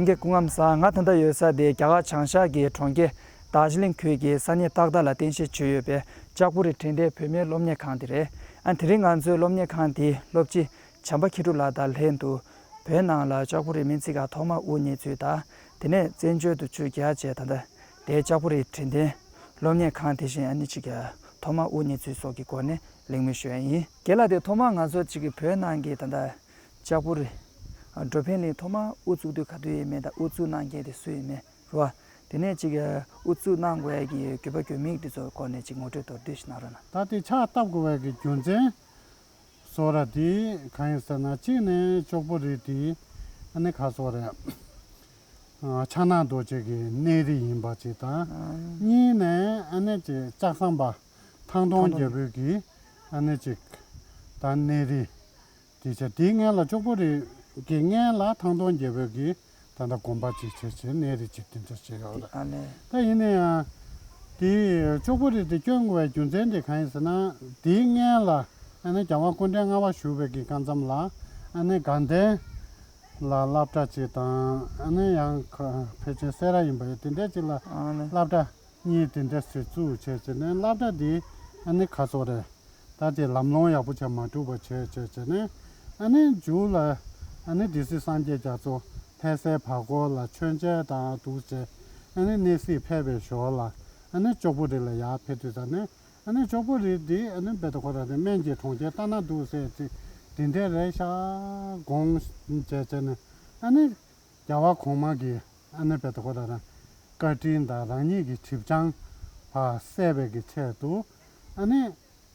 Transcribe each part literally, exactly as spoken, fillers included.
ལྷན་རྒྱས་སྐུ་ཁམས་བཟང་། ང་ད་ལྟ་ཡོད་ས་དེ་རྒྱ་གར་བྱང་ཤར་གྱི་གྲོང་ཁྱེར་རྡོ་རྗེ་གླིང་ཁུལ་གྱི་ས་གནས་ཏག་ཏག་ལ་རྟེན་གཞི་བྱས་ཡོད་པའི་ལྕགས་པོ་རི་དྲན་རྟེན་བོད་མིའི་སློབ་གཉེར་ཁང་དེ་རེད། ཨ་དེ་རིང་ང་ཚོའི་སློབ་གཉེར་ཁང་དེའི་སློབ་སྤྱི་བྱམས་པ་མཁས་གྲུབ་ལགས་དང་ལྷན་དུ་བོད་ནང་ལ་ལྕགས་པོ་རི་སྨན་རྩིས་ཁང་ཐོག་མར་དབུ་བརྙེས་ཚུལ་དང་། དེ་ནས་བཙན་བྱོལ་དུ་ཆུ་བརྒྱ་བྱས་ད་ལྟ་དེའི་ལྕགས་པོ་རི་དྲན་རྟེན་སློབ་གཉེར་ཁང་དེ་བཞིན་ཨ་ནི་གཅིག་ཐོག་མར་དབུ་བརྙེས་ཚུལ་སོགས་ཀྱི་སྐོར་ནས་གླེང་མོལ་ཞུ་ཡ་ཡིན། རྒན་ལགས་དེ་ཐོག་མར་ང་ཚོ་གཅིག་གི་བོད་ནང་གི་ད་ལྟ་ལྕགས་པོ་རི་འགྲོ་ཕན་གླིང་ཐོག་མར་དབུ་བཙུགས་དུས་ག་དུས་ཡིན་མིན་དང་དབུ་བཙུགས་གནང་མཁན་དེ་སུ་ཡིན་མིན་རེད་བ། དེ་ནས་གཅིག་དབུ་བཙུགས་གནང་དགོས་ཡ་གི་དགོས་པ་དགོས་དམིགས་དེ་ཚོའི་སྐོར་ནས་གཅིག་ངོ་སྤྲོད་མདོར་བསྡུས་ཤིག་གནང་རོགས་གནང་། ད་དེ་ཕྱག་བཏབ་དགོས་པའི་གི་རྒྱུ་མཚན་བཟོ་ར་དེ་གང་ཡིན་ཟེར་ན། གཅིག་ནས་ལྕགས་པོ་རི་དེ་ཨ་ནི་ག་སོགས་རེད། ཕྱག་ན་རྡོ་རྗེ་གི་གནས་རི་ཡིན་པ་ཅིག་དང་། གཉིས་ནས་ཨ་ནི་ཅིག་ལྕགས་ཟམ་པ་ཐང་སྟོང་རྒྱལ་པོའི་གི་ཨ་ནི་ཅིག་ད་གནས་རི་དེ་བྱས། དེའི་སྔན་ལ་ལྕགས་པོ་རི་གི་སྔན་ལ་ཐང་སྟོང་རྒྱལ་པོའི་གི་ད་ལྟ་དགོན་པ་ཅིག་བྱས་བྱས་གནས་རི་ཅིག་དེ་འདྲ་བྱས་ཡོད་རེད། ཨ་ལས། ད་ཡིན་ན་ཡང་དེ་ལྕགས་པོ་རི་དེ་བསྐྱོན་དགོས་པའི་རྒྱུ་མཚན་དེ་གང་ཡིན་ཟེར་ན། དེའི་སྔན་ལ་ཨ་ནི་རྒྱལ་བ་སྐུ་ཕྲེང་ལྔ་པ་བཞུགས་པའི་གི་སྐབས་མཚམས་ལ་ཨ་ནི་དགའ་ལྡན་ལ་སློབ་གྲྭ་ཅིག་དང་། ཨ་ནི་ཡང་ཁ་ཕལ་ཆེར་སེ་ར་ཡིན་པ་ཡོད། དེ་འདྲ་ཅིག་ལ་ཨ་ནི་སློབ་གྲྭ་གཉིས་དེ་འདྲ་ཞིག་བཙུགས་བྱས་བྱས་ནས། སློབ་གྲྭ་འདི་ཨ་ནི་ག་སོགས་རེད། ད་དེ་ལམ་ལྷོང་ཡག་པོ་བྱས་མ་གྲུབ་པ་བྱས་བྱས་བྱས་ནས། ཨ་ནི་མཇུག་ལ་ཨ་ནི་སྡེ་སྲིད་སངས་རྒྱས་རྒྱ་མཚོ་ལྷ་སའི་བར་སྐོར་ལ་མཆོད་མཇལ་དང་འདུག་བྱས། ཨ་ནི་གནས་གཟིགས་ཕེབས་པའི་ཞོར་ལ་ཨ་ནི་ལྕགས་པོ་རི་ལ་ཡར་ཕེབས་དུས་ཙ་ནས། ཨ་ནི་ལྕགས་པོ་རི་འདི་ཨ་ནི་རྦད་དེ་ཁོ་རང་རེད། སྨན་གྱི་གྲོང་ཁྱེར་ལྟ་ན་སྡུག་ཟེར་ཅིག་དེ་འདྲས་རེད་ཤག་དགོངས་བྱས་བྱས་ནས། ཨ་ནི་རྒྱལ་བ་གོང་མ་གིས་ཨ་ནི་རྦད་དེ་ཁོ་རང་རང་བཀའ་དྲིན་དང་རང་ཉིད་ཀྱི་དྲི་བྱང་ཕར་གསལ་བའི་གི་ཆེད་དུ། ཨ་ནི་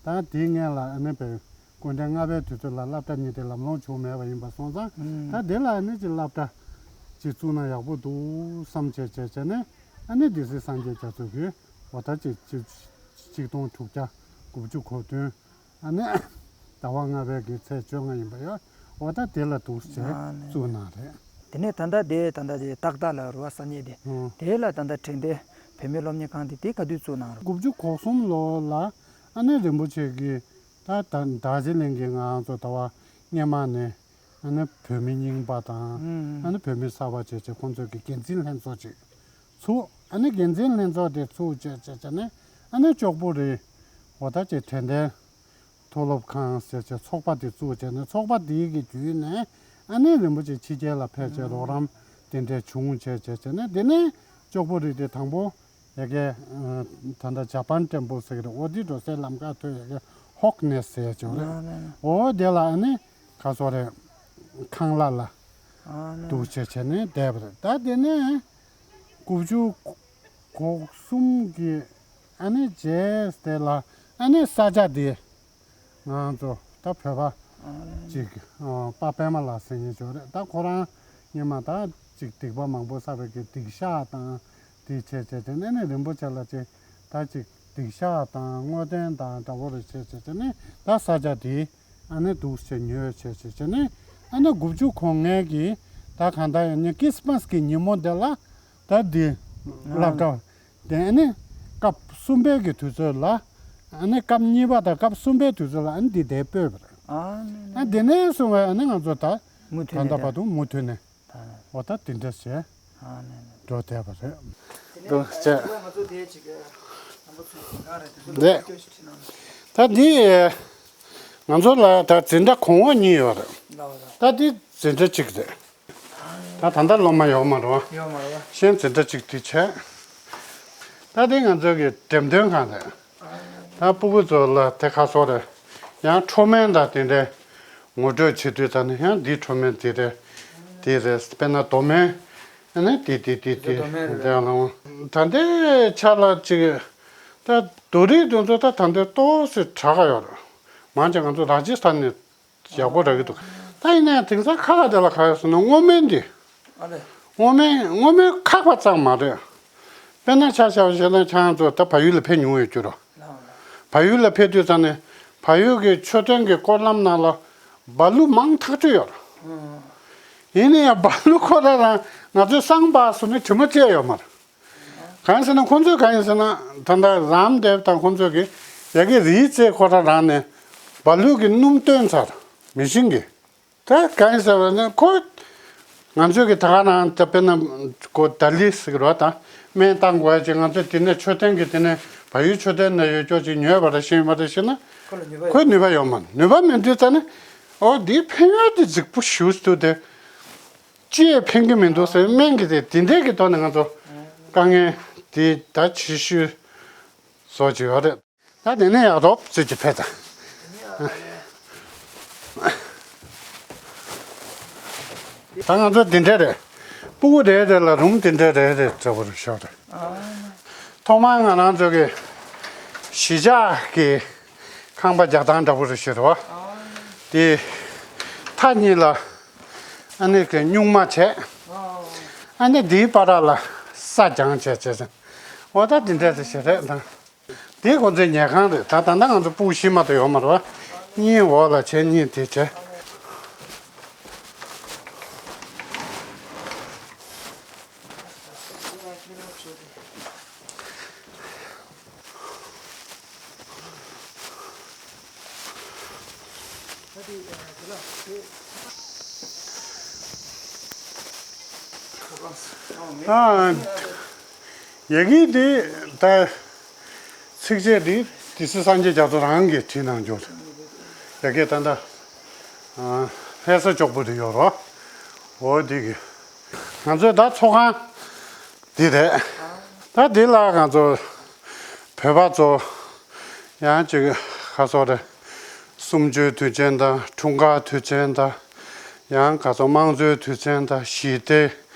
ད་དེའི་སྔན་ལ་ཨ་ནི་བོད་སྐུ་ཕྲེང་ལྔ་པའི་དུས་ཚོད་ལ་སློབ་གྲྭ་གཉིས་དེ་ལམ་ལྷོང་བྱུང་མེད་པ་ཡིན་པ་སོང་ཙང་། ཨུམ། ད་དེ་ལ་ཨ་ནི་ཅིག་སློབ་གྲྭ་ཅིག་བཙུགས་ན་ཡག་པོ་འདུག་བསམ་བྱས་བྱས་བྱས་ནས། ཨ་ནི་སྡེ་སྲིད་སངས་རྒྱས་རྒྱ་མཚོ་གིས་འོ་ད་ཅིག་ཅིག་ཆིག་སྟོང་དྲུག་བརྒྱ་དགུ་བཅུ་གོ་བདུན། ཨ་ནི་ཟླ་བ་ལྔ་པའི་གི་ཚེས་བཅོ་ལྔ་ཡིན་པ་ཡོད། འོ་ད་དེ་ལ་འདུག་བྱས་ཨ་ནི་བཙུགས་གནང་རེད། དེ་ནས་ད་ལྟ་དེ་ད་ལྟ་དེ་ཏག་ཏག་ལ་རུ་བ་ས་གནས་དེ། ཨོ། དེ་ལ་ད་ལྟ་དྲན་རྟེན་བོད་མིའི་སློབ་གཉེར་ཁང་དེ་དེ་ག་དུས་བཙུགས་གནང་རོགས། དགུ་བཅུ་གོ་གསུམ་ལོ་ལ་ཨ་ནི་རིན་པོ་ཆེ་གིས་ད་ད་རྡོ་རྗེ་གླིང་གི་ང་ཚོ་ཟླ་བ་སྔོན་མ་ནས་ཨ་ནི་བོད་མི་རྙིང་པ་དང་། ཨུམ། ཨ་ནི་བོད་མི་གསར་པ་བྱས་བྱས་ཁོང་ཚོས་ཀྱི་འགན་འཛིན་ལྷན་ཚོགས་ཅིག་ཚུགས། ཨ་ནི་འགན་འཛིན་ལྷན་ཚོགས་དེ་ཚུགས་བྱས་བྱས་བྱས་ནས། ཨ་ནི་ལྕགས་པོ་རི་འོ་ད་ཅིག་དྲན་རྟེན་མཐོ་སློབ་ཁང་ཟེར་བྱས་ཚོགས་པ་དེ་བཙུགས་བྱས་ནས། ཚོགས་པ་དེའི་གི་བརྒྱུད་ནས་ཨ་ནི་རིན་པོ་ཆེ་ཕྱི་རྒྱལ་ལ་ཕེབས་བྱས་རོགས་རམ་དེ་འདྲས་བྱུང་བྱས་བྱས་བྱས་ནས། དེ་ནས་ལྕགས་པོ་རི་དེ་དང་པོ་ཡ་གི་ད་ལྟ་ཇ་པན་ཊེམ་པལ་ཟེར་གི་རེད། འོ་དེ་འགྲོ་སའི་ལམ་ཁ་ཐོན་ཡ་གི་ཧོག་ནེ་སི་ཟེར་ཡ་ཅིག་རེད། ཨ་ནི། འོ་དེ་ལ་ཨ་ནི་ག་སོགས་རེད། ཁང་གླ་ལ་ཨ་ནི་འདུག་བྱས་བྱས་ནས་བསྡད་པ་རེད། ད་དེ་ནས་དགུ་བཅུ་གོ་གསུམ་གི་ཨ་ནི་རྗེས་དེ་ལ་ཨ་ནི་ས་ཆ་དེ་ང་ཚོ་ད་བོད་པ་ཅིག་ཨ་པ་པད་མ་ལགས་ཟེར་མཁན་ཅིག་ཡོད་རེད། ད་ཁོ་རང་སྔོན་མ་ད་ཅིག་སྡིག་པ་མང་པོ་བསགས་པའི་གི་སྡིག་བཤགས་དང་དེ་བྱས་བྱས་བྱས་ནས་ནི་རིན་པོ་ཆེ་ལ་ཅིག་ད་ཅིག་སྡིག་བཤགས་དང་བསྔོ་རྟེན་དང་འདྲ་བོ་རེ་བྱས་བྱས་བྱས་ནས། ད་ས་ཆ་དེ་ཨ་ནི་འདུག་བྱས་ཉོས་བྱས་བྱས་བྱས་ནས། ཨ་ནི་དགུ་བཅུ་གོ་ལྔ་གི་ད་གང་ལྟར་ཡང་ནི་ཀི་སི་མ་སི་གི་ཉིན་མོ་དེ་ལ་ད་འདི་ཨ་སློབ་གྲྭ་དེ་ཨ་ནི་སྐབས་གསུམ་པའི་གི་དུས་ཚོད་ལ། ཨ་ནི་སྐབས་གཉིས་པ་དང་སྐབས་གསུམ་པའི་དུས་ཚོད་ལ་ཨ་ནི་འདི་དེ་སྤོས་པ་རེད། ཨ་ནི་ཨ་དེ་ནས་བཟུང་བའི་ཨ་ནི་ང་ཚོ་ད་མུ་མཐུད་ད་ནས་ལྟ་བར་དུ་མུ་མཐུད་ནས། ཨ་ནི། འོ་ད་དེ་འདྲ་བྱས་ཨ་ནི་ནི། འགྲོ་བསྡད་པ་རེད། དེ་ནས་འདུག་བྱས། ང་ཚོ་དེ་ཅིག་དང་པོ་ཚུར་ག་རེད་དེ་ཚོ་ལ་ད་སྐྱོ་ཞིག་ཁྲིད་གནང་། ད་འདི་ང་ཚོ་ལ་ད་འཛིན་གྲྭ་གོང་འོག་གཉིས་ཡོད་རེད། ལགས་ལགས། ད་འདི་འཛིན་གྲྭ་གཅིག་རེད། ད་ད་ལྟ་སློབ་མ་ཡོད་མ་རེད་བ། ཡོད་མ་རེད་བ། གཞན་འཛིན་གྲྭ་གཅིག་དེ་བྱས། ད་འདི་ང་ཚོ་གི་འགྲེམས་སྟོན་ཁང་རེད། ད་སྤུ་གུ་ཚོ་ལ་དེ་ཁ་སོགས་རེད། ཡང་ཁྲོ་སྨན་དང་དེ་འདྲའི་ངོ་སྤྲོད་བྱེད་དུས་ཙ་ནས་ཡང་འདི་ཁྲོ་སྨན་འདི་རེད། འདི་རེད། དཔེར་ན་རྡོ་སྨན། ཨ་ནི་འདི་འདི་འདི་འདི་རྡོ་སྨན་རེད། འདི་ཡང་ལ་ད་ལྟའི་ཆ་ལ་ཅིག་ད་རྡོ་རིགས་དེ་ཚོ་ད་ད་ལྟའི་ཏོག་ཙམ་དྲག་ག་ཡོད་རེད། མང་ཆེ་ང་ཚོ་ར་ཇི་སི་ཐན་ནས་ཡག་པོ་རག་གི་འདུག་ད་ཡིན་ན་ཡང་དེང་སང་ཁ་ལག་དེ་ལ་ག་རེ་ཟེར་ན་སྔོ་སྨན་འདི། ཨ་ལས། སྔོ་སྨན་སྔོ་སྨན་ཁག་པ་ཙམ་མ་རེད། དཔེར་ན་ཆ་བཞག་པ་བྱས་ན་ཁྱེད་རང་ཚོ་ད་བལ་ཡུལ་ལ་ཕེབས་མྱོང་ཡོད་རྒྱུ་རེད། ལགས་ལགས། བལ་ཡུལ་ལ་ཕེབས་དུས་ཙ་ནས་བལ་ཡུལ་གྱི་མཆོད་རྟེན་གྱི་སྐོར་ལམ་ནང་ལ་བ་ལུ་མང་ཐག་ཆོད་ཡོད་རེད། ཨང་། ཡིན་ན་ཡང་བ་ལུ་ཁོ་རང་རང་ང་ཚོའི་སང་པ་སུ་ནི་དྲི་མ་བཅད་ཡོད་མ་རེད། གང་ཡིན་ཟེར་ན་ཁོང་ཚོས་གང་ཡིན་ཟེར་ན་ད་ལྟ་རམ་དེབ་དང་ཁོང་ཚོས་ཀྱི་ཡ་གི་རིའི་རྩེ་ཁོ་རང་རང་ནས་བ་ལུ་གི་སྣུམ་བཏོན་ཚར། མེ་ཤིན་གྱིས། ད་གང་ཡིན་ཟེར་བ་ན་ཁོ་ ང་ཚོས་ཀྱི་ད་ག་རང་ད་དཔེར་ན་ཀོ་ད་ལི་ཟེར་གི་རོ་དང་སྨན་བཏང་དགོས་ཡ་ཅིག་ང་ཚོས་དེ་ནས་མཆོད་རྟེན་གྱི་དེ་ནས་བལ་ཡུལ་མཆོད་རྟེན་ནས་ཡོད་ཀྱོག་ཅིག་ཉོས་པ་རེད་ཤེས་ཡོད་པ་རེད་ཤེས་ན་ཁོ་ལ་ནུས་པ་ཁོའི་ནུས་པ་ཡོད་མ་རེད། ནུས་པ་མེད་དུས་ཙ་ནས་ཨོ་འདིའི་ཕན་ཡོན་དེ་རྫིག་པོ་ཞུ་སྟོད་དེ་ཅི་ཡས་ཕན་གི་མི་འདུག་ཟེར་སྨན་གྱི་དེ་དེ་འདྲས་ཀྱི་ཐོག་ནས་ང་ཚོ་དཀའ་ངལ་དེ་ད་ཆེ་ཤོས་བཟོ་ཅིག་ཡོད་རེད། ད་དེ་ནས་ཡག་རོབ་ཙི་ཅི་ཕེ་ད། ད་ང་ཚོ་དེ་འདྲས་རེད། སྤུ་གུ་རེ་རེ་ལ་རུམ་དེ་འདྲས་རེ་རེ་འདྲ་པོ་རེ་ཤོག་རེད། ཐོག་མར་ང་རང་ཚོ་གི་གཞིས་ཆགས་ཀྱི་ཁང་པ་རྒྱག་སྟངས་འདྲ་པོ་རེ་ཤོད་རེད་བ། དེ་མཐའ་གཉིས་ལ་ཨ་ནི་གི་སྨྱུག་མ་བྱས། ཨ་ནི་དེའི་བར་ལ་ས་སྦྱངས་བྱས་བྱས་བྱས། འོ་ད་དེ་འདྲས་རེ་ཞིག་རེད་ད། དེ་ཁོང་ཚོའི་ཉལ་ཁང་རེད། ད་ད་ལྟ་ང་ཚོ་སྤུ་གུ་བཞི་མ་གཏོགས་ཡོད་མ་རེད་བ། གཉིས་འོག་ལ་བྱས་གཉིས་དེ་བྱས། ཨ། ཡ་གི་དེ་ད་ཚིགས་བཅད་དེ་དེ་སྲིད་སངས་རྒྱས་རྒྱ་མཚོ་རང་གིས་བྲིས་གནང་རྒྱུ་རེད། ཡ་གི་ད་ད་ལྷ་ས་ཅོག་པུ་དེ་ཡོད་རོ། འོ་དེ་གི་ང་ཚོའི་ད་ཚོགས་ཁང་དེ་རེད། ད་དེ་ལ་ང་ཚོ་བོད་པ་ཚོ་ཡང་ཅིག་ཁ་སོ་རེད། གསུམ་བཅུའི་དུས་ཆེན་དང་འཁྲུངས་སྐར་དུས་ཆེན་དང་། ཡང་ག་ཚོད་དམངས་གཙོའི་དུས་ཆེན་དང་ཞི་བདེ་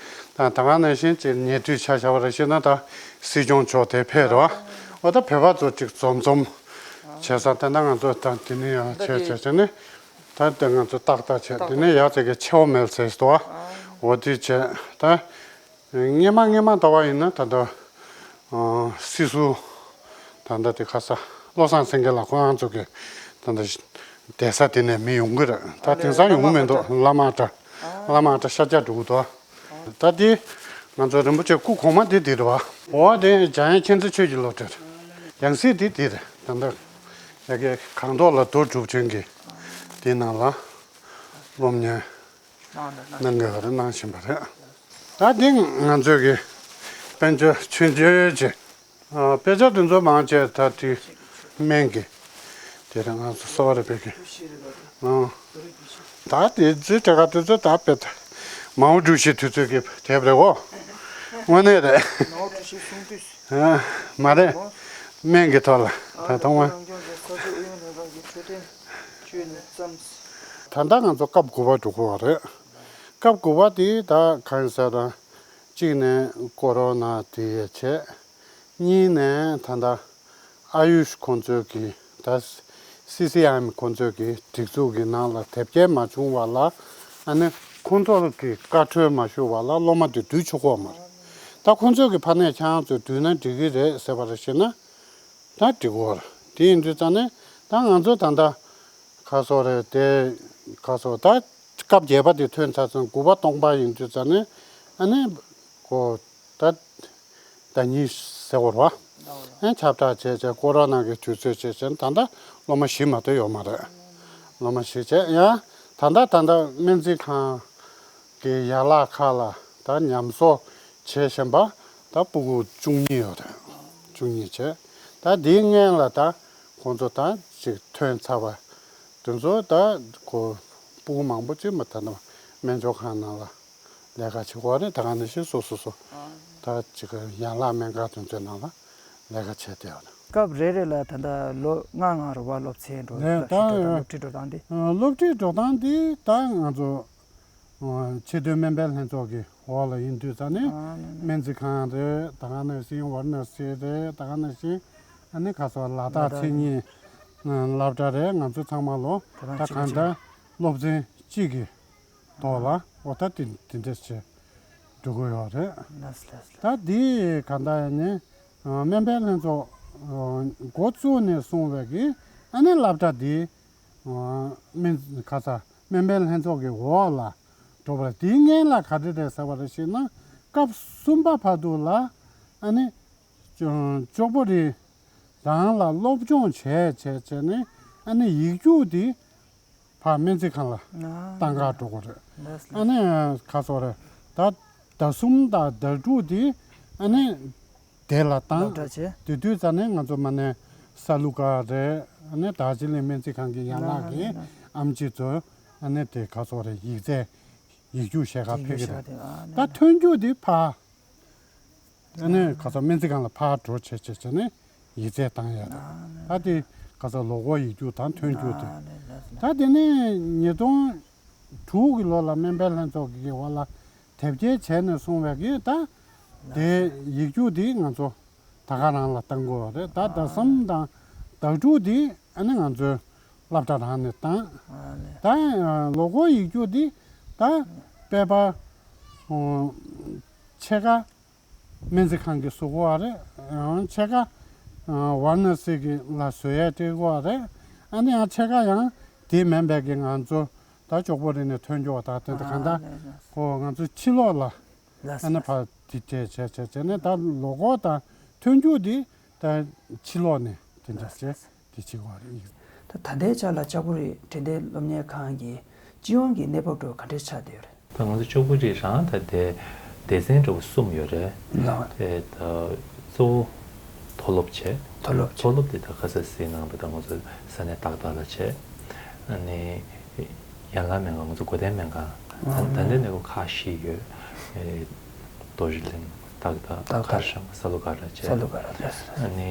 དང་ད་ག་ནང་བཞིན་ཅིག་ཉེ་དུས་ཆ་བཞག་པ་རེ་བྱས་ན་ད་སྲིད་སྐྱོང་མཆོག་དེ་ཕེབས་རོགས། འོ་ད་བོད་པ་ཚོ་ཅིག་འཛོམས་འཛོམས་བྱས་ས་ད་ལྟ་ང་ཚོ་ད་དེ་ནས་ཡང་བྱས་བྱས་བྱས་ནས་ད་ལྟ་ང་ཚོ་ཏག་ཏག་བྱས་དེ་ནས་ཡ་ཙེ་གི་ཆེ་བོ་མེལ་ཚེས་དོ། འོ་དེ་བྱས་ད། སྔས་མ་སྔས་མ་ལྟ་བ་ཡིན་ན་ད་ལྟ་སྲིད་ཟུར་ད་ལྟ་དེ་ཁ་ས་བློ་བཟང་སེང་གེ་ལགས་ཁོ་རང་ཚོ་གི་ད་ལྟ་གདན་ས་དེ་ནས་མི་ཡོང་གི་རེད། ད་དེང་སང་ཡོང་གི་མི་འདུག་བླ་མ་གྲྭ་བླ་མ་གྲྭ་ཤར་རྒྱག་འགྲོ་གི་འདུག་ད་དེ་ང་ཚོ་རིན་པོ་ཆེ་སྐུ་གོང་མ་དེ་དེ་རེད་བ། འོ་དེ་འཇམ་དབྱངས་མཁྱེན་བརྩེ་ཆོས་ཀྱི་བློ་གྲོས་རེད། ཡང་སྲིད་དེ་དེ་རེད། ད་ལྟ་ཡ་གི་གངས་ཐོག་ལ་རྡོ་གྲུབ་ཆེན་གྱི་དེ་ནང་ལ་སློབ་གཉེར། གནང་དགོས་པ་རེད། གནང་བཞིན་པ་རེད། ད་འདི་ང་ཚོས་ཀྱི་དཔལ་འབྱོར་ཆུང་ཆུང་བྱས། དཔེ་ཆ་དེ་ཚོ་མང་ཆེ་ད་དེ་སྨན་གྱི་དེ་རེད། ང་ཚོ་གསོ་བ་རེད་པས་ཀྱི། ད་དེ་ཚོའི་གྲས་ཀ་དེ་ཚོ་ད་དཔེ་ད་མའོ་ཀྲུའུ་ཞི་དུས་ཚོད་ཀྱི་དེབ་རེད་འོ། དངོས་གནས་རེད། མ་རེད། སྨན་གྱི་ཐོག་ལ་ད་ཐོག་མ། ད་ལྟ་ང་ཚོ་སྐབས་དགུ་པ་འགྲོ་གི་ཡོད་རེད། སྐབས་དགུ་པ་དེ་ད་གང་ཡིན་ཟེར་ན། གཅིག་ནས་ཀོ་རོ་ན་དེ་བྱས། གཉིས་ནས་ད་ལྟ་ཨ་ཡུཤ་ཁོང་ཚོས་ཀྱི་ད་སི་སི་ཨེམ་ཁོང་ཚོས་ཀྱི་སྒྲིག་འཛུགས་ཀྱི་ནང་ལ་དེབ་སྐྱེལ་མ་བྱུང་བ་ལ་ཨ་ནི་ཁོང་ཚོར་གྱི་བཀའ་འཁྲོལ་མ་ཞུ་བ་ལ་སློབ་མ་དེ་བསྡུ་ཆོག་གི་ཡོད་མ་རེད། ད་ཁོང་ཚོས་ཀྱི་ཕ་ནས་ཁྱེད་རང་ཚོས་བསྡུས་ན་འགྲིག་གི་རེད་ཟེར་བ་རེད་ཤེ་ན། ད་འགྲིག་གི་ཡོད་རེད། དེ་ཡིན་དུས་ཙང་ནས་ད་ང་ཚོ་ད་ལྟ་ག་སོ་རེད་དེ་ག་སོ་ད་སྐབས་བརྒྱད་པ་དེ་ཐོན་ཚར་སོང་། དགུ་པ་སྟོང་པ་ཡིན་དུས་ཙང་ནས་ཨ་ནི་ཀོ་ད་ཟླ་ཉིན་ཟེར་བ་རེད་བ། ཨ་ཁྱབ་བསྒྲགས་བྱས་བྱས་ཀོ་རོ་ན་གི་དུས་ཚོད་བྱས་བྱས་ད་ལྟ་སློབ་མ་བཞི་མ་གཏོགས་ཡོད་མ་རེད། སློབ་མ་བཞི་བྱས་ཡང་ད་ལྟ་ད་ལྟ་སྨན་རྩིས་ཁང་གི་ཡན་ལག་ཁག་ལ་ད་ཉམས་གསོ་བྱེད་བཞིན་པ་ད་སྤུ་གུ་བཅུ་གཉིས་ཡོད་རེད། བཅུ་གཉིས་བྱས། ད་འདིའི་སྔོན་ལ་ད་ཁོང་ཚོ་ད་ཅིག་ཐོན་ཚར་བ་དེ་ཚོ་ད་ཁོ་སྤུ་གུ་མང་པོ་ཅིག་མ་ད་ནི་སྨན་སྦྱོང་ཁང་ནང་ལ་ལས་ཀ་བྱེད་ཀྱི་ཡོད་རེད། ད་ག་ནང་བཞིན་སོ་སོ་སོ་ད་ཅིག་ཡན་ལག་སྨན་ཁང་དེ་ཚོའི་ནང་ལ་ལས་ཀ་བྱས་བསྡད་ཡོད་རེད། སྐབས་རེ་རེ་ལ་ད་ལྟ་ལོ་ལྔ་ལྔ་རེ་བ་སློབ་ཚན་འགྲོ་རེད། ད་སློབ་ཁྲིད་འགྲོ་སྟངས་དེ། སློབ་ཁྲིད་འགྲོ་སྟངས་དེ་ད་ང་ཚོ་ཆེས་མཐོའི་སྨན་པའི་ལྷན་ཚོགས་ཀྱི་འོག་ལ་ཡིན་དུས་ཙང་ནས་སྨན་རྩིས་ཁང་རེད། ད་ག་ནང་བཞིན་ཝར་ན་སི་རེད། ད་ག་ནང་བཞིན་ཨ་ནི་ཁ་སོ་ལ་དྭགས་མཚན་ཉིད་སློབ་གྲྭ་རེད། ང་ཚོ་ཚང་མ་ལོ་ད་གང་ལྟར་སློབ་ཚན་གཅིག་གི་ཐོག་ལ་འོ་ད་དེ་དེ་འདྲ་བྱས་འགྲོ་གི་ཡོད་རེད། ད་དེ་གང་ལྟར་ཡིན་ནའི་སྨན་པའི་ལྷན་ཚོགས་འགོ་བཙུགས་ནས་བཟུང་བའི་གི་ཨ་ནི་སློབ་གྲྭ་དེ་སྨན་ཁ་ས་སྨན་པའི་ལྷན་ཚོགས་ཀྱི་འོག་ལ་འགྲོ་བ་རེད། དེའི་སྔོན་ལ་ག་རེ་རེད་ཟེར་བ་རེད་ཞེ་ན། སྐབས་གསུམ་པ་བར་དུ་ལ་ཨ་ནི་ཅོག་པོ་རི་རང་ལ་སློབ་སྦྱོང་བྱས་བྱས་བྱས་ནས་ཨ་ནི་ཡིག་རྒྱུགས་དེ་ཕར་སྨན་རྩིས་ཁང་ལ་བཏང་ག་འགྲོ་དགོས་རེད། ཨ་ནི་ཁ་སོ་རེད། ད་ཟླ་གསུམ་དང་ཟླ་དྲུག་དེ་ཨ་ནི་དེ་ལ་བཏང་། སློབ་གྲྭ་བྱས། དེ་དུས་ཙ་ནས་ང་ཚོ་མ་ནས་ས་ལུ་ག་རེད། ཨ་ནི་དར་ཇི་ལིང་སྨན་རྩིས་ཁང་གི་ཡན་ལག་གི་ཨམ་ཆི་ཚོ་ཨ་ནི་དེ་ག་ཚོད་རེད། ཡིག་ཚད་ཡིག་རྒྱུགས་བྱེད་ག་ཕེབས་ཀྱི་རེད། ད་ཐོན་རྒྱུགས་དེ་ཕར་ཨ་ནི་ག་ཚོད་སྨན་རྩིས་ཁང་ལ་ཕར་འགྲོ་བྱས་བྱས་བྱས་ནས་ཡིག་ཚད་བཏང་ཡ་རེད། ད་དེ་ག་ཚོད་ལོ་འཁོར་ཡིག་རྒྱུགས་དང་ཐོན་རྒྱུགས་དེ། ད་དེ་ནས་ཉིས་སྟོང་དྲུག་གི་ལོ་ལ་སྨན་པའི་ལྷན་ཚོགས་ཀྱི་འོག་ལ་དེབ་སྐྱེལ་བྱས་ནས་སོང་བའི་གི་ད་དེ་ཡིག་རྒྱུགས་དེ་ང་ཚོ་ད་ག་རང་ལ་བཏང་དགོས་པ་རེད། ད་ཟླ་གསུམ་དང་ཟླ་དྲུག་དེ་ཨ་ནི་ང་ཚོའི་སློབ་གྲྭ་རང་ནས་བཏང་། ད་ལོ་འཁོར་ཡིག་རྒྱུགས་དེ་ད་དཔེ་པ་ཕྱེད་ཀ་སྨན་རྩིས་ཁང་གིས་བཟོ་དགོས་པ་རེད། ཡང་ཕྱེད་ཀ་ཝར་ན་སི་གི་ལ་བཟོ་ཡས་སྤྲད་དགོས་པ་རེད། ཨ་ནི་ཡང་ཕྱེད་ཀ་ཡང་དེ་མིན་པའི་གི་ང་ཚོ་ད་ལྕོག་པོ་རི་ནས་ཐོན་རྒྱུ་བ་ད་དེ་ད་གང་ལྟར་ཁོ་ང་ཚོ་ཕྱི་ལོགས་ལ་ཨ་ནི་ཕར་དེ་སྤྲད་བྱས་བྱས་བྱས་ནས་ད་ལོ་འཁོར་དང་ཐོན་རྒྱུ་དེ་ད་ཕྱི་ལོགས་ནས་དེ་འདྲ་བྱས་དེ་བྱེད་དགོས་པ་རེད། ད་ད་ལྟའི་ཆ་ལ་ལྕགས་པོ་རི་འབྲེལ་ལྡན་སློབ་གཉེར་ཁང་གི་སྤྱི་ཡོངས་ཀྱི་གནས་བབ་འདྲ་བོ་ག་འདྲས་ཆགས་བསྡད་ཡོད་རེད། ད་ང་ཚོ་ལྕགས་པོ་རི་རང་ད་ལྟའི་སྡེ་ཚན་འདྲ་བོ་གསུམ་ཡོད་རེད། ལགས། དེ་ད་གཙོ་བོ་མཐོ་སློབ་བྱས། མཐོ་སློབ་བྱས། མཐོ་སློབ་དེ་ད་ཁ་སང་ཟེར་ནང་པ་ད་ང་ཚོ་ས་གནས་ཏག་ཏག་ལ་བྱས། ཨ་ནི་ཡན་ལག་སྨན་ཁང་ང་ཚོ་སྒོ་བསྟེན་སྨན་ཁང་ད་ད་ལྟའི་གནས་སྐབས་ཁག་བཞི་ཡོད། རྡོ་རྗེ་གླིང་། སྟག་བདག་སྟག་བདག་མཁར་བྱང་། ས་ལུ་སྒར་བྱས། ས་ལུ་སྒར་རེད། ཨ་ནི་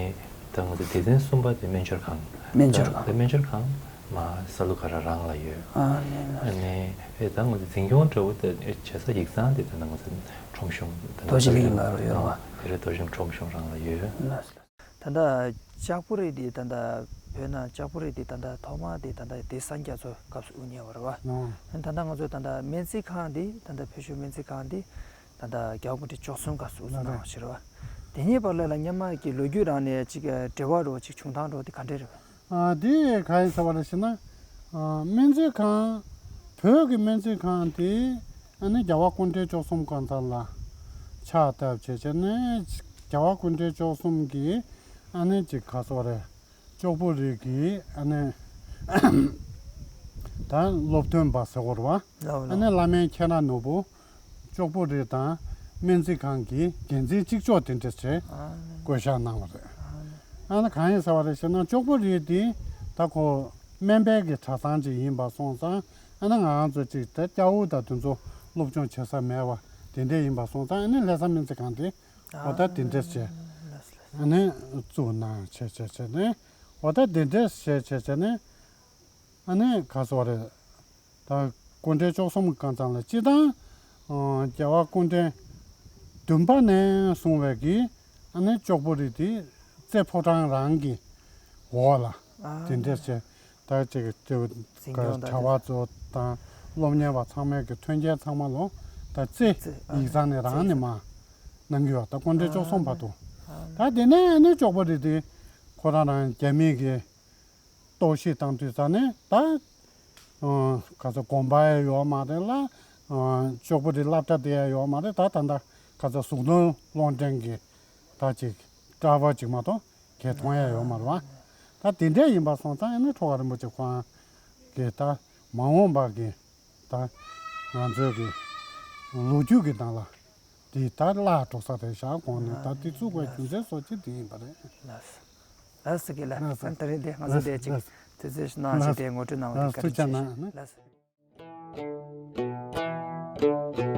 ད་ང་ཚོ་སྡེ་ཚན་གསུམ་པ་དེ་སྨན་སྦྱོར་ཁང་། སྨན་སྦྱོར་ད་ཁང་། སྨན་སྦྱོར་ཁང་མ་ས་ལུ་སྒར་རང་ལ་ཡོད། ཨ་ནི་ཨ་ནི་ཨེ་ད་ང་ཚོ་འཛིན་སྐྱོང་འདྲ་བོ་དེ་བྱེད་ས་ཡིག་ཚང་དེ་ད་ང་ཚོ་ཁྲོམ་གཞུང་ད་རྡོ་རྗེ་གླིང་ལ་ཡོད་པ། དེ་རེད། རྡོ་རྗེ་གླིང་ཁྲོམ་གཞུང་རང་ལ་ཡོད། ལགས་སོ། ད་ལྟ་ལྕགས་པོ་རི་དེ་ད་ལྟ་བོད་ནང་ལྕགས་པོ་རི་དེ་ད་ལྟ་ཐོག་མ་དེ་ད་ལྟ་དེ་སངས་རྒྱས་ཚོ་སྐབས་སུ་དབུ་བརྙེས་པ་རེད་པ། ཨོ། ད་ལྟ་ང་ཚོ་ད་ལྟ་སྨན་རྩིས་ཁང་དེ་ད་ལྟ་བོད་ཤོག་སྨན་རྩིས་ཁང་དེ་ད་ལྟ་རྒྱལ་བ་སྐུ་ཕྲེང་བཅུ་གསུམ་སྐབས་སུ་དབུ་བཙུགས་གནང་བ་ཞིག་རེད་པ། དེ་གཉིས་བར་ལ་ལ་སྔོན་མ་གི་ལོ་རྒྱུས་རང་ནས་ཅིག་འབྲེལ་བ་རོ་ཅིག་བྱུང་སྟངས་རོ་དེ་ག་འདྲས་རེད་པ། ཨ་དེ་ག་ཡིན་ཟེར་བ་རེད་ཟེར་ན། ཨ་སྨན་རྩིས་ཁང་། བོད་ཀྱི་སྨན་རྩིས་ཁང་དེ་ཨ་ནི་རྒྱལ་བ་སྐུ་ཕྲེང་བཅུ་གསུམ་སྐབས་ལ་ཕྱག་བཏབ་བྱས་བྱས་ནས་རྒྱལ་བ་སྐུ་ཕྲེང་བཅུ་གསུམ་གྱིས་ཨ་ནི་ཅིག་ག་ཟེར་བ་རེད། ལྕགས་པོ་རི་གི་ཨ་ནི་ད་སློབ་སྟོན་པ་ཟེར་བ་རེད་པ། ལགས་ལགས། ཨ་ནི་བླ་སྨན་ཁྱེད་རང་ནོར་བུ། ལྕགས་པོ་རི་དང་སྨན་རྩིས་ཁང་གི་འགན་འཛིན་གཅིག་ལྕོགས་དེ་འདྲ་བྱས་ཨ་ནི་བསྐོ་བཞག་གནང་བ་རེད། ཨ་ནི་ཨ་ནི་གང་ཡིན་ཟེར་བ་རེད་ཟེར་ན། ལྕགས་པོ་རི་དེ་ད་ཁོ་སྨན་པའི་གི་གྲྭ་ཚང་ཅིག་ཡིན་པ་སོང་ཙང་། ཨ་ནི་ང་རང་ཚོ་ཅིག་ད་སྐྱ་བོ་དང་དེ་ཚོ་སློབ་སྦྱོང་བྱེད་ས་མེད་པ་དེ་འདྲ་ཡིན་པ་སོང་ཙང་། ཨ་ནི་ལྷ་ས་སྨན་རྩིས་ཁང་དེ་འོ་ད་དེ་འདྲ་བྱས་ཨ་ནི་བཙུགས་གནང་བྱས་བྱས་བྱས་ནས། འོ་ད་དེ་འདྲ་བྱས་བྱས་བྱས་ནས། ཨ་ནི་ག་ཟེར་བ་རེད། ད་སྐུ་ཕྲེང་བཅུ་གསུམ་གྱི་སྐབས་ལ་སྤྱིར་བཏང་། ཨ་རྒྱལ་བ་སྐུ་ཕྲེང་བདུན་པ་ནས་བཟུང་བའི་གི་ཨ་ནི་ལྕགས་པོ་རི་དེ་རྩེ་ཕོ་བྲང་རང་གི་འོག་ལ་ཨ་དེ་འདྲ་བྱས། ད་ཅིག་ཅིག་འཛིན་སྐྱོང་དང་གྲྭ་པ་ཚོ་དང་སློབ་གཉེར་བ་ཚང་མའི་གི་མཐུན་རྐྱེན་ཚང་མ་ལོ་ད་རྩེ་རྩེ་ཨ་ཡིག་ཚང་ནས་རང་རྩེ་ནས་མར་གནང་གི་ཡོད། ད་སྐུ་ཕྲེང་བཅུ་གསུམ་བར་དུ། ཨ་ད་དེ་ནས་ཨ་ནི་ལྕགས་པོ་རི་དེ་ཁོ་རང་རང་རྒྱ་མི་གི་གཏོར་བཤིག་བཏང་དུས་ཙ་ནས་ད། ཨ་ག་ཚོད་དགོན་པ་ཡང་ཡོད་མ་རེད་ལ། ཨ་ལྕགས་པོ་རི་སློབ་གྲྭ་དེ་ཡང་ཡོད་མ་རེད། ད་ད་ལྟ་ག་ཚོད་གཟུགས་མཐོང་སློབ་འབྲིང་གི་ད་ཅིག་གྲྭ་པ་ཅིག་མ་གཏོགས་གས་མཐོང་ཡ་ཡོད་མ་རེད་པ། ད་དེ་འདྲ་ཡིན་པ་སོང་ཙང་ཨ་ནི་ཁྲོ་དགའ་རིན་པོ་ཆེ་ཁོང་གིས་ད་མ་འོངས་པ་གི་ད་ང་ཚོའི་གི་ལོ་རྒྱུས་ཀྱི་ནང་ལ། དེ་ད་བརླག་འགྲོ་ས་རེད་ཤག་དགོངས་ནས། ད་དེ་བཙུགས་པའི་རྒྱུ་མཚན་སོགས་ཀྱི་དེ་ཡིན་པ་རེད། ལགས་སོ། ལགས་སོ་གི་ལགས། ལགས་སོ། ད་ད་རིང་འདི་ང་ཚོ་ལགས་སོ། འདིར་ཅིག་ལགས་སོ། དུས་ཚོད་ཞིག་གནང་ཞིག་ལགས་སོ། དེ་ངོ་སྤྲོད་གནང་བ་དེ་ལགས་སོ། བཀའ་དྲིན་ཆེ། ཐུགས་རྗེ་གནང་། ལགས་སོ།